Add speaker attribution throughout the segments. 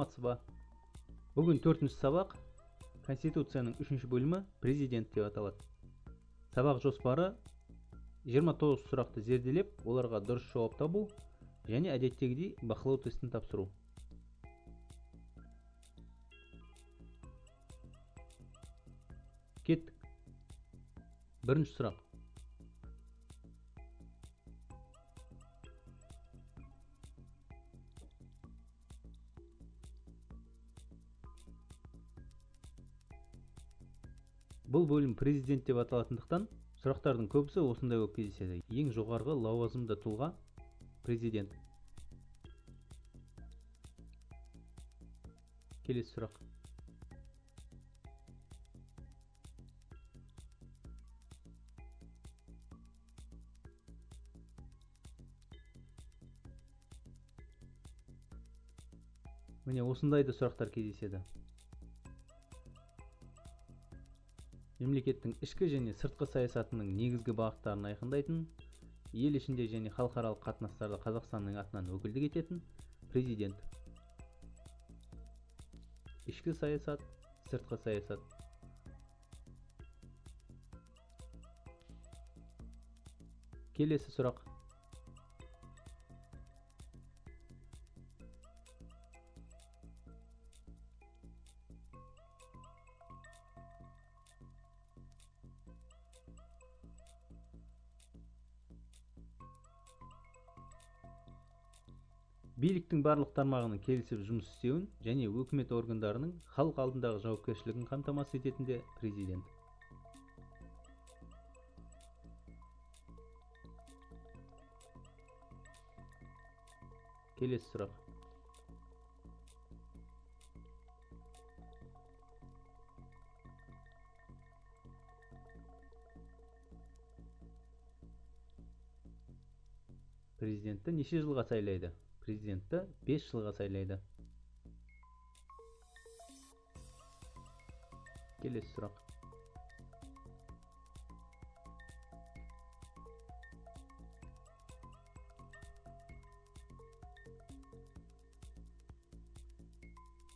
Speaker 1: Саламатсыз ба? Бүгін 4-ші сабақ Конституцияның 3-ші бөлімі Президент деп аталады. Сабақ жоспары 29 сұрақты зерделеп, оларға дұрыс жауап табу және әдеттегідей бақылау тестін тапсыру. Кеттік. Бірінші сұрақ. Бұл бөлім президент деп аталатындықтан сұрақтардың көбісі осындай болып кездеседі. Ең жоғарғы лауазымды тұлға президент. Келесі сұрақ. Міне осындай да сұрақтар кездеседі. Мемлекеттің ішкі және сыртқы саясатының негізгі бағыттарын айқындайтын, ел ішінде және халықаралық қатынастарда Қазақстанның атынан өкілдік ететін президент. Ішкі саясат, сыртқы саясат. Келесі сұрақ. Биліктің барлық тармағының келісіп жұмыс істеуін және өкімет органдарының халық алдындағы жауапкершілігін қамтамасыз ететін де президент. Келесі сұрақ. Президентті неше жылға сайлайды? Президентті 5 жылға сайлайды. Келесі сұрақ.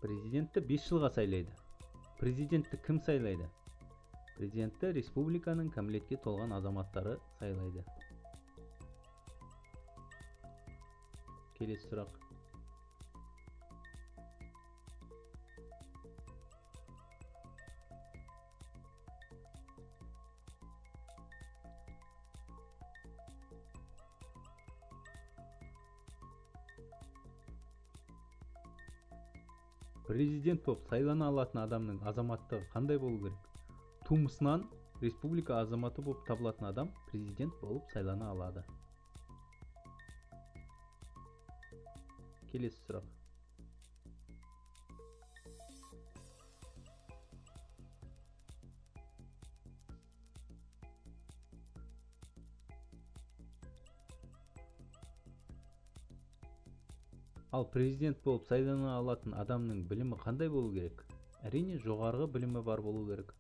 Speaker 1: Президентті 5 жылға сайлайды. Президентті кім сайлайды? Президентті республиканың кәмелетке толған азаматтары сайлайды. Келесі сұрақ. Президент болып сайлана алатын адамның азаматтығы қандай болу керек? Тумысынан республика азаматы болып табылатын адам президент болып сайлана алады. Келесі сұрақ. Ал президент болып сайлана алатын адамның білімі қандай болу керек? Әрине, жоғарғы білімі бар болу керек.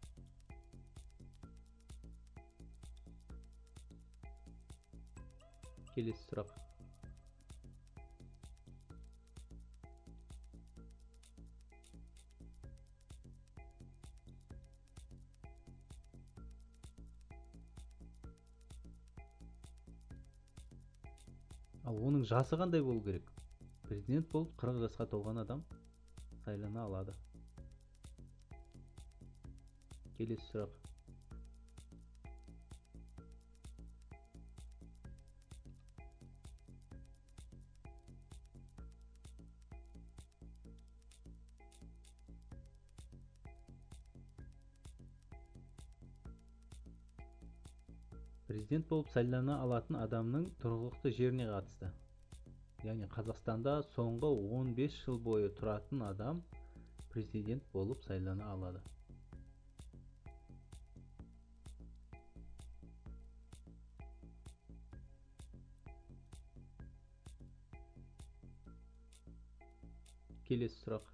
Speaker 1: Келесі сұрақ. Ал оның жасы қандай болу керек? Президент болып 40 жасқа толған адам сайлана алады. Келесі сұрақ. Президент болып сайлана алатын адамның тұрғылықты жеріне қатысты. Яғни Қазақстанда соңғы 15 жыл бойы тұратын адам президент болып сайлана алады. Келесі сұрақ.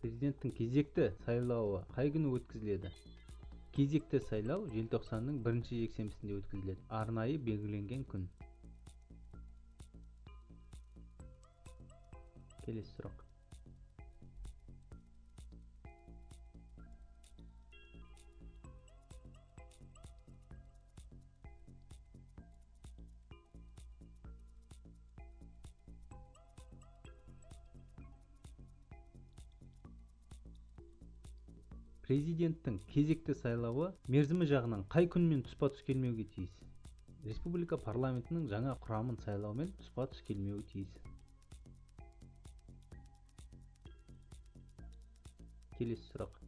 Speaker 1: Президенттің кезекті сайлауы қай күні өткізіледі? Кезекті сайлау желтоқсанның бірінші жексенбісінде өткізіледі. Арнайы белгіленген күн. Келесі сұрақ. Президенттің кезекті сайлауы мерзімі жағынан қай күнмен тұспа-тұс келмеуге тиіс? Республика парламентінің жаңа құрамын сайлаумен тұспа-тұс келмеуі тиіс. Келесі сұрақ.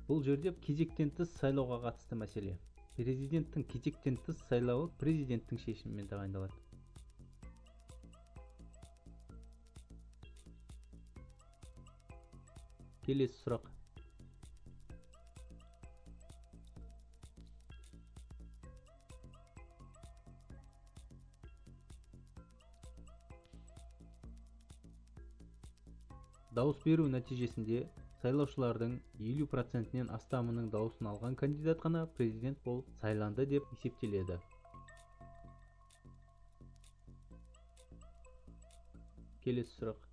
Speaker 1: Бұл жерде кезектен тыс сайлауға қатысты мәселе. Президенттің кезектен тыс сайлауы президенттің шешімімен тағайындалады. Келесі сұрақ. Дауыс беру нәтижесінде сайлаушылардың 50%-нен астамының дауысын алған кандидат қана президент болып сайланды деп есептеледі. Келесі сұрақ.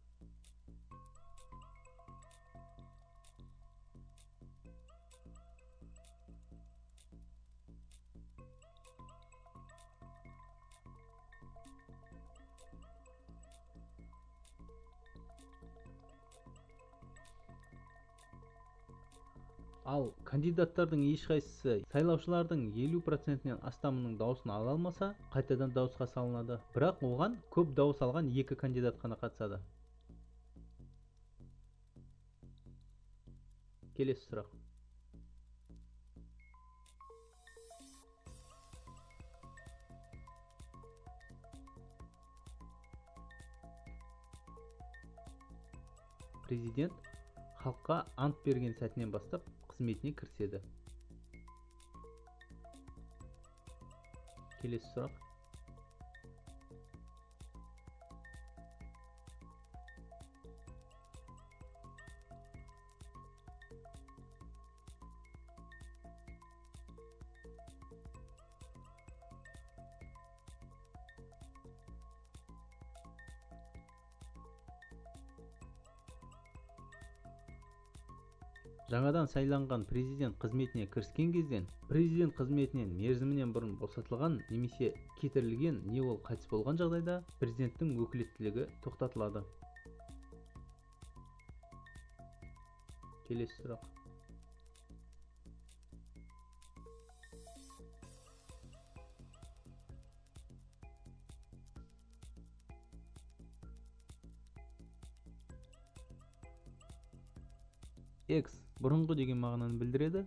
Speaker 1: Ал кандидаттардың ешқайсысы сайлаушылардың 50%-нен астамының дауысын ала алмаса, қайтадан дауысқа салынады. Бірақ оған көп дауыс алған екі кандидат қана қатысады. Келесі сұрақ. Президент халыққа ант берген сәтінен бастап қызметіне кіріседі. Келесі сұрақ. Жаңадан сайланған президент қызметіне кіріскен кезден президент қызметінен мерзімінен бұрын босатылған немесе кетірілген не ол қайтыс болған жағдайда президенттің өкілеттілігі тоқтатылады. Келесі сұрақ. Экс бұрынғы деген мағынаны білдіреді.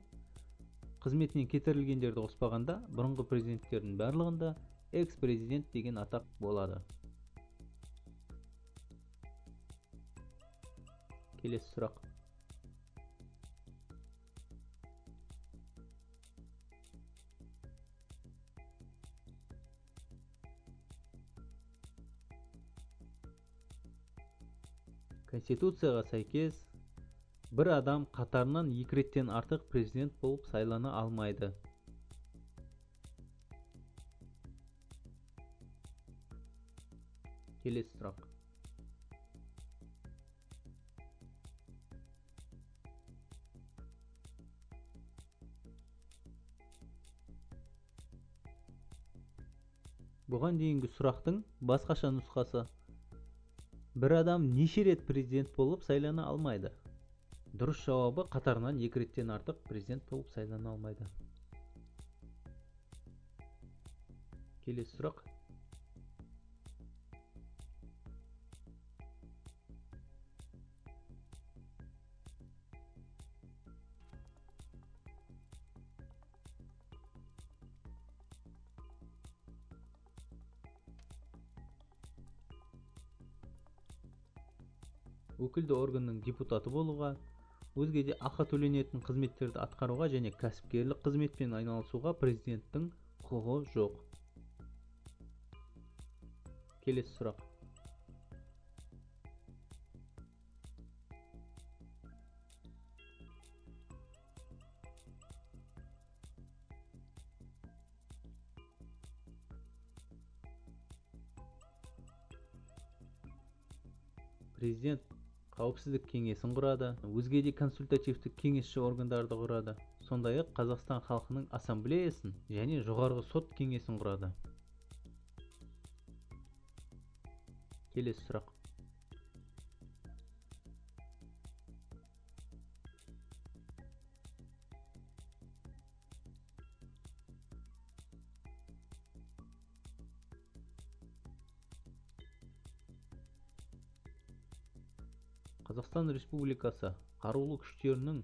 Speaker 1: Қызметінен кетірілгендерді қоспағанда бұрынғы президенттердің барлығында экс-президент деген атақ болады. Келесі сұрақ. Конституцияға сәйкес бір адам қатарынан екі реттен артық президент болып сайлана алмайды. Келесі сұрақ. Бұған дейінгі сұрақтың басқаша нұсқасы. Бір адам неше рет президент болып сайлана алмайды? Дұрыс жауабы қатарынан екі реттен артық президент болып сайлана алмайды. Келесі сұрақ. Өкілді органның депутаты болуға, Өзге де ақы төленетін қызметтерді атқаруға және кәсіпкерлік қызметпен айналысуға президенттің құқығы жоқ. Келесі сұрақ. Президент қауіпсіздік кеңесін құрады, өзге де консультативтік кеңесші органдарды құрады. Сондай-ақ Қазақстан халқының ассамблеясын және Жоғарғы сот кеңесін құрады. Келесі сұрақ. Қазақстан Республикасы Қарулы күштерінің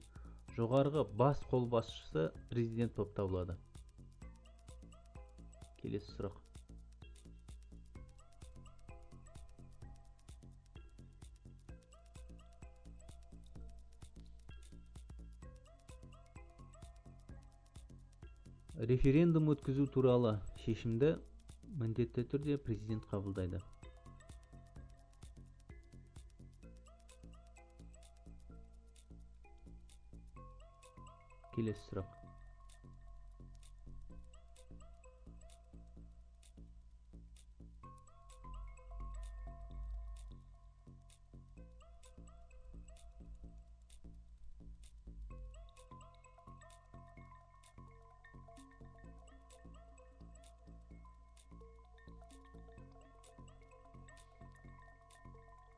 Speaker 1: жоғарғы бас қолбасшысы президент болып табылады. Келесі сұрақ. Референдум өткізу туралы шешімді міндетті түрде президент қабылдайды. Келесі сұрақ.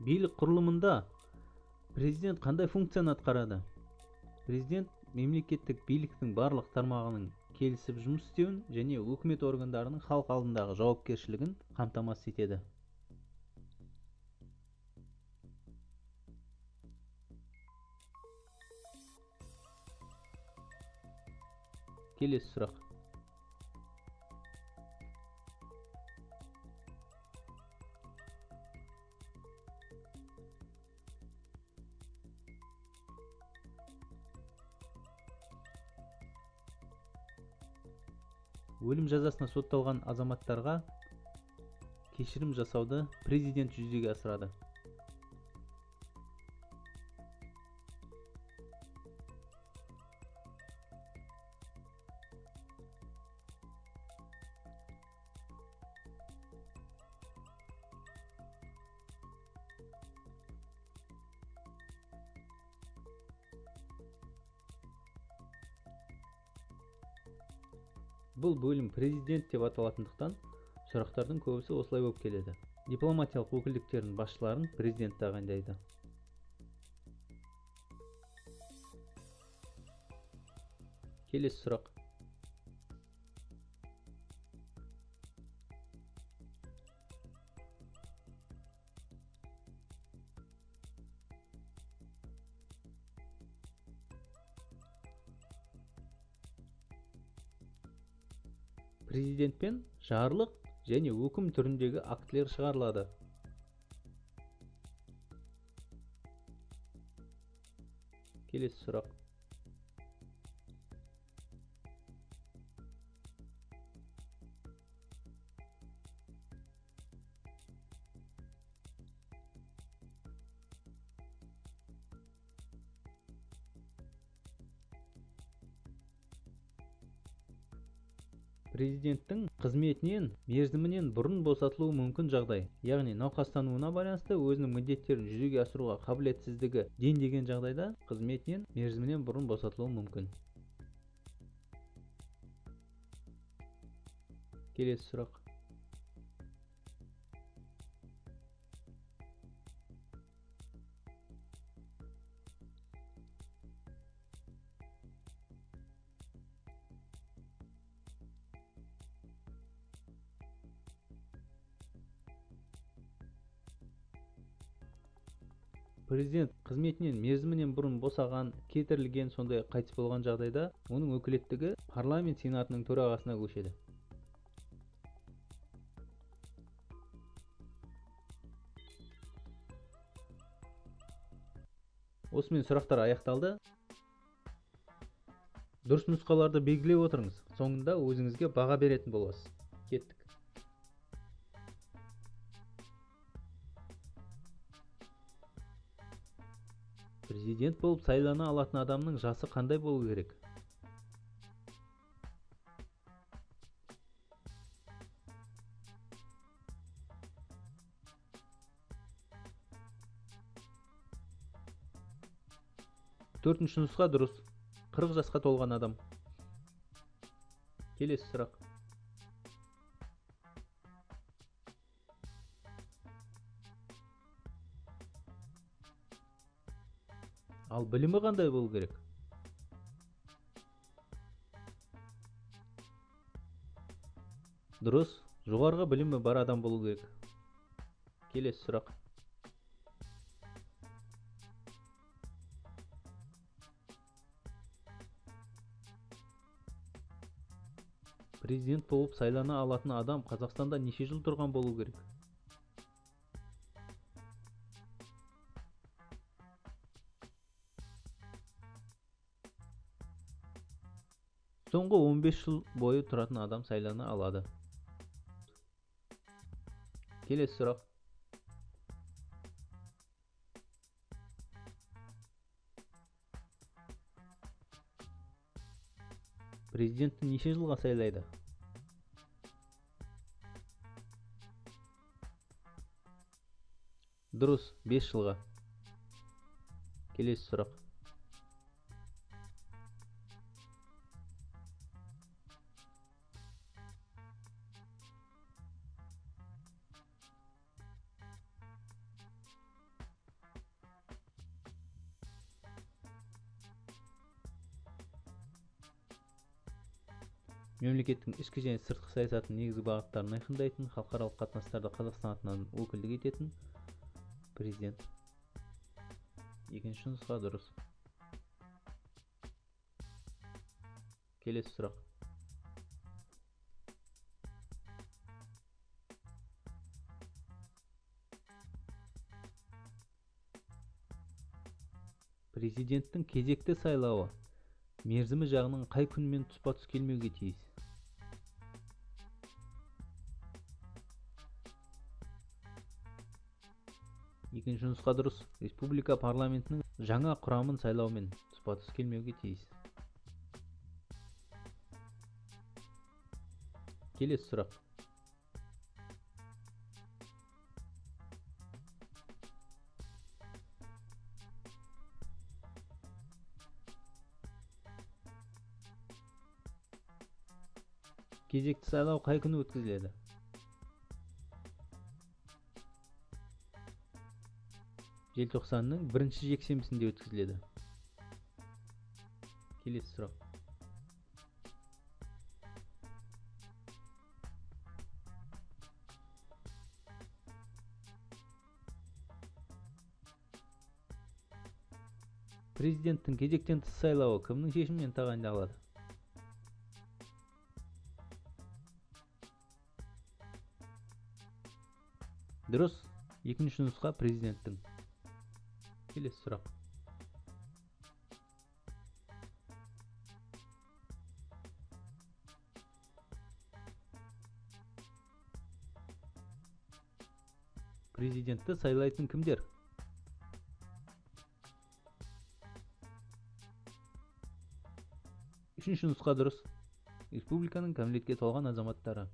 Speaker 1: Билік құрылымында президент қандай функцияны атқарады? Президент мемлекеттік биліктің барлық тармағының келісіп жұмыс істеуін және өкімет органдарының халық алдындағы жауапкершілігін қамтамасыз етеді. Келесі сұрақ. Өлім жазасына сотталған азаматтарға кешірім жасауды президент жүзеге асырады. Бұл бөлім президент деп аталатындықтан сұрақтардың көбісі осылай болып келеді. Дипломатиялық өкілдіктердің басшыларын президент тағайындайды. Келесі сұрақ. Президентпен жарлық және өкім түріндегі актілер шығарылады. Келесі сұрақ. Президенттің қызметінен мерзімінен бұрын босатылуы мүмкін жағдай, яғни науқастануына байланысты өзінің міндеттерін жүзеге асыруға қабілетсіздігі дендеген жағдайда қызметінен мерзімінен бұрын босатылуы мүмкін. Келесі сұрақ. Президент қызметінен мерзімінен бұрын босаған, кетірілген, сондай қайтыс болған жағдайда оның өкілеттігі парламент сенатының төрағасына көшеді. Осымен сұрақтар аяқталды. Дұрыс нұсқаларды белгілеп отырыңыз. Соңында өзіңізге баға беретін боласыз. Кеттік. Президент болып сайлана алатын адамның жасы қандай болу керек? Төртінші нұсқа дұрыс. 40 жасқа толған адам. Келесі сұрақ. Ал білімі қандай болу керек? Дұрыс, жоғарғы білімі бар адам болу керек. Келесі сұрақ. Президент болып сайлана алатын адам Қазақстанда неше жыл тұрған болу керек? Соңғы 15 жыл бойы тұратын адам сайлана алады. Келесі сұрақ. Президентті неше жылға сайлайды? Дұрыс, 5 жылға. Келесі сұрақ. Мемлекеттің ішкі және сыртқы саясатының негізгі бағыттарын айқындайтын, халықаралық қатынастарда Қазақстан атынан өкілдік ететін президент. Екінші нұсқа дұрыс. Келесі сұрақ. Президенттің кезекті сайлауы мерзімі жағынан қай күнмен тұспа-тұс келмеуге тиіс? Екінші нұсқа дұрыс. Республика парламентінің жаңа құрамын сайлаумен тұспа-тұс келмеуге тиіс. Келесі сұрақ. Кезекті сайлау қай күні өткізіледі? Желтоқсанның бірінші жексенбісінде өткізіледі. Келесі сұрақ. Президенттің кезектен тыс сайлауы кімнің шешімімен тағайындалады? Дұрыс, екінші нұсқа президенттің. Келесі сұрақ. Президентті сайлайтын кімдер? Үшінші нұсқа дұрыс. Республиканың кәмелетке толған азаматтары.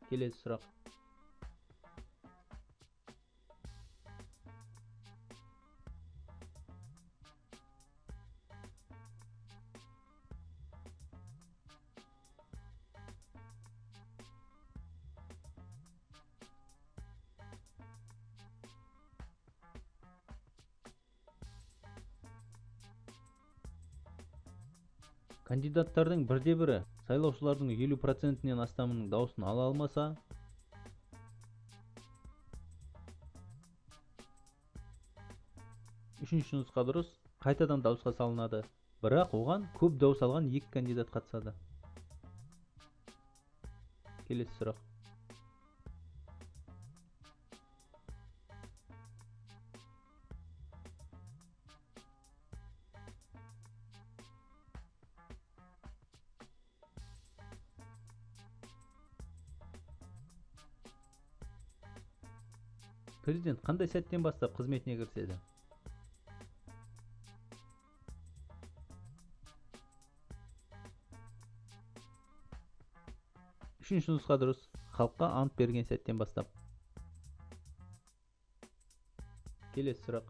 Speaker 1: Келесі сұрақ. Кандидаттардың бірде-бірі сайлаушылардың 50%-нен астамының дауысын ала алмаса, үшінші нұсқа дұрыс, қайтадан дауысқа салынады, бірақ оған көп дауыс алған екі кандидат қатысады. Келесі сұрақ. Президент қандай сәттен бастап қызметіне кіріседі? Үшінші нұсқа дұрыс. Халыққа ант берген сәттен бастап. Келесі сұрақ.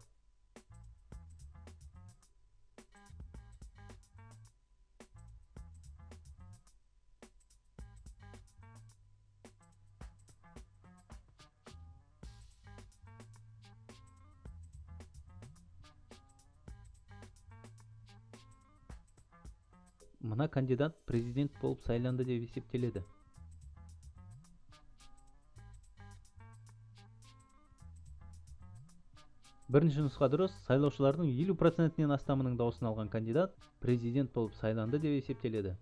Speaker 1: Мына кандидат президент болып сайланды деп есептеледі. Бірінші нұсқа дұрыс. Сайлаушылардың 50%-нен астамының дауысын алған кандидат президент болып сайланды деп есептеледі.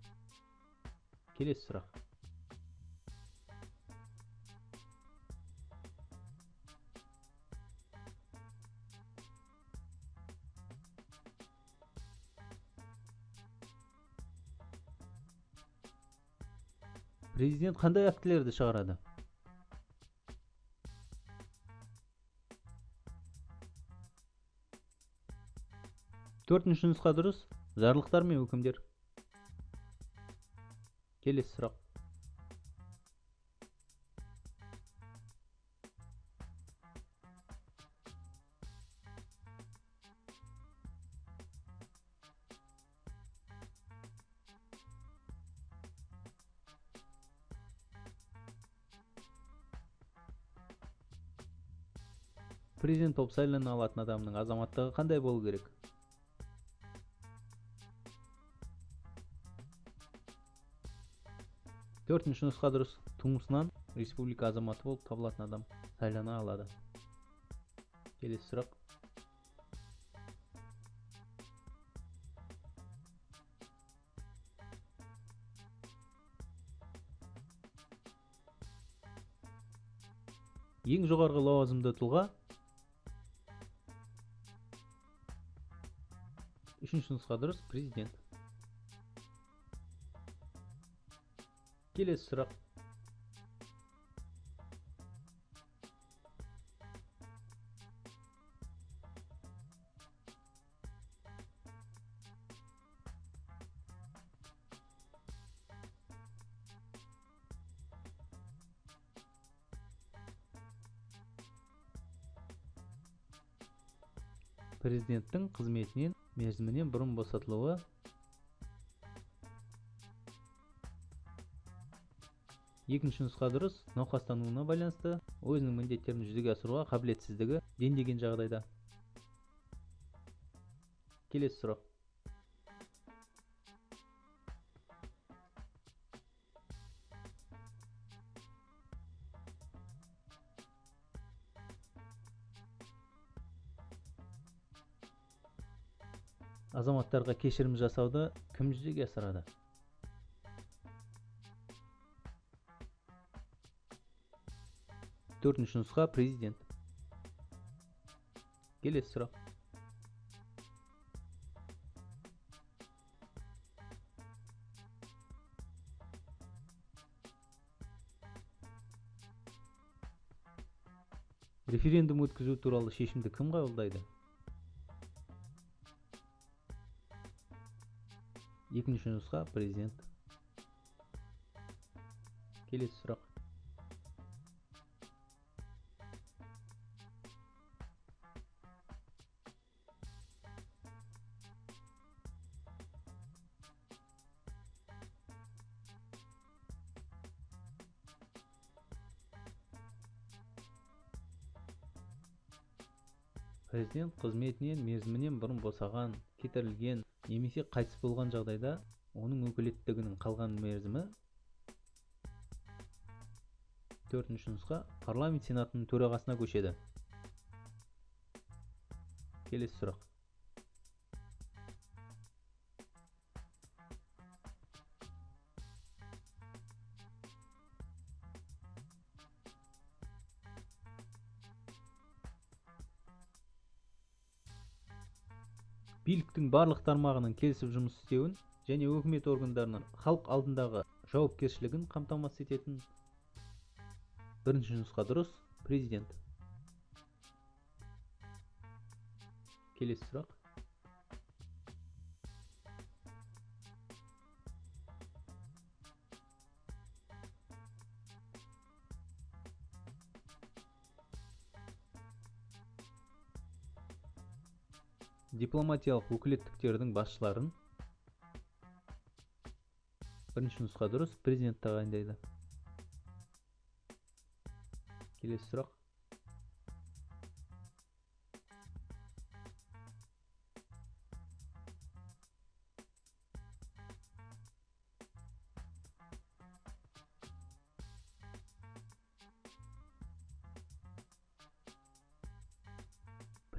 Speaker 1: Келесі сұрақ. Президент қандай актілерді шығарады? Төртінші нұсқа дұрыс. Жарлықтар мен өкімдер. Келесі сұрақ. Президент болып сайлана алатын адамның азаматтығы қандай болу керек? Төртінші нұсқа дұрыс. Тумысынан республика азаматы болып табылатын адам сайлана алады. Келесі сұрақ. Ең жоғарғы лауазымды тұлға. Үшінші нұсқа дұрыс. Президент. Келесі сұрақ. Президенттің қызметінен мерзімінен бұрын босатылуы. Екінші нұсқа дұрыс. Науқастануына байланысты өзінің міндеттерін жүзеге асыруға қабілетсіздігі дендеген жағдайда. Келесі сұрақ. Азаматтарға кешірім жасауды кім жүзеге асырады? Төртінші нұсқа президент. Келесі сұрақ. Референдум өткізу туралы шешімді кім қабылдайды? Екінші нұсқа президент. Келесі сұрақ. Президент қызметінен мерзімінен бұрын босаған, кетірілген немесе қайтыс болған жағдайда оның өкілеттігінің қалған мерзімі. Төртінші нұсқа парламент сенатының төрағасына көшеді. Келесі сұрақ. Биліктің барлық тармағының келісіп жұмыс істеуін және өкімет органдарының халық алдындағы жауапкершілігін қамтамасыз ететін. Бірінші нұсқа дұрыс, президент. Келесі сұрақ. Дипломатиялық өкілеттіктердің басшыларын бірінші нұсқа дұрыс, президент тағайындайды. Келесі сұрақ.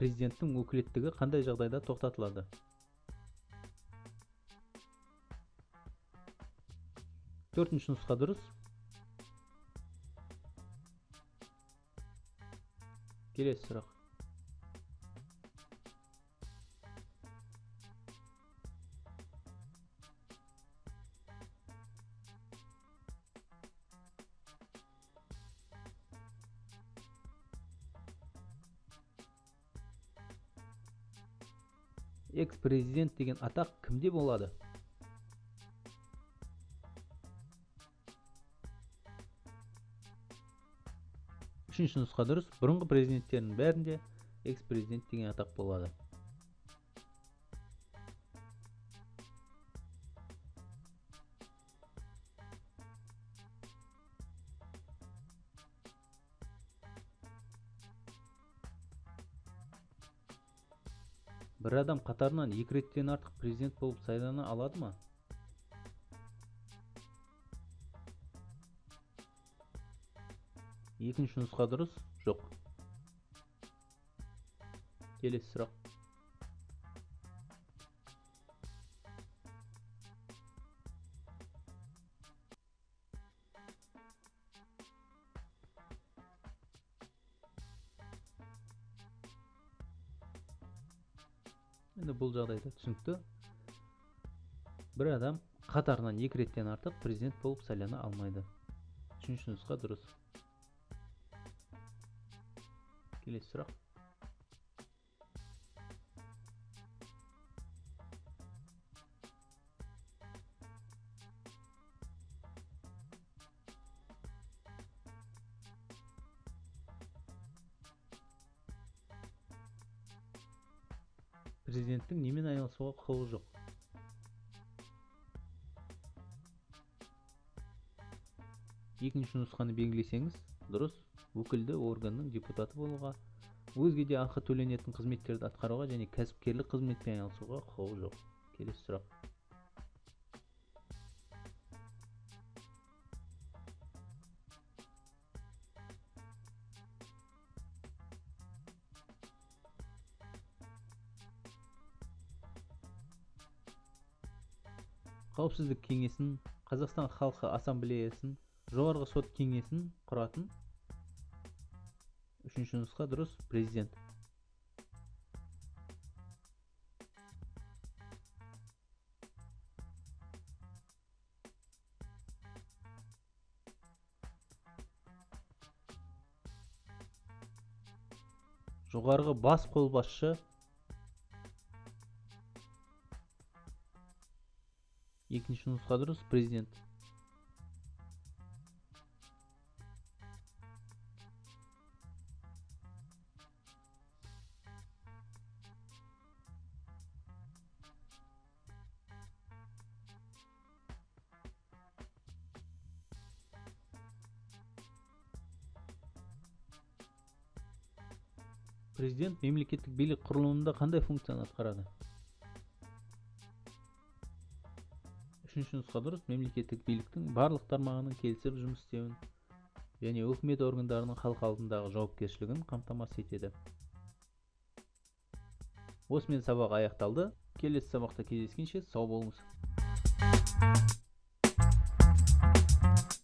Speaker 1: Президенттің өкілеттігі қандай жағдайда тоқтатылады? Төртінші нұсқа дұрыс. Келесі сұрақ. Экс-президент деген атақ кімде болады? Үшінші нұсқа дұрыс. Бұрынғы президенттердің бәрінде экс-президент деген атақ болады. Бір адам қатарынан екі реттен артық президент болып сайлана алады ма? Екінші нұсқа дұрыс, жоқ. Келесі сұрақ. Енді бұл жағдайда түсінікті. Бір адам қатарынан екі реттен артық президент болып сайлана алмайды. Үшінші нұсқа дұрыс. Келесі сұрақ. Президенттің немен айналысуға құқығы жоқ? Екінші нұсқаны белгілесеңіз, дұрыс, өкілді органның депутаты болуға, өзге де ақы төленетін қызметтерді атқаруға және кәсіпкерлік қызметпен айналысуға құқығы жоқ. Келесі сұрақ. Қауіпсіздік кеңесін, Қазақстан халқы ассамблеясын, Жоғарғы сот кеңесін құратын үшінші нұсқа дұрыс, президент. Жоғарғы бас қолбасшы екінші нұсқа дұрыс, президент. Президент мемлекеттік билік құрылымында қандай функцияны атқарады? Үшінші нұсқа дұрыс, мемлекеттік биліктің барлық тармағының келісіп жұмыс істеуін және өкімет органдарының халық алдындағы жауапкершілігін қамтамасыз етеді. Осымен сабақ аяқталды. Келесі сабақта кездескенше сау болыңыз.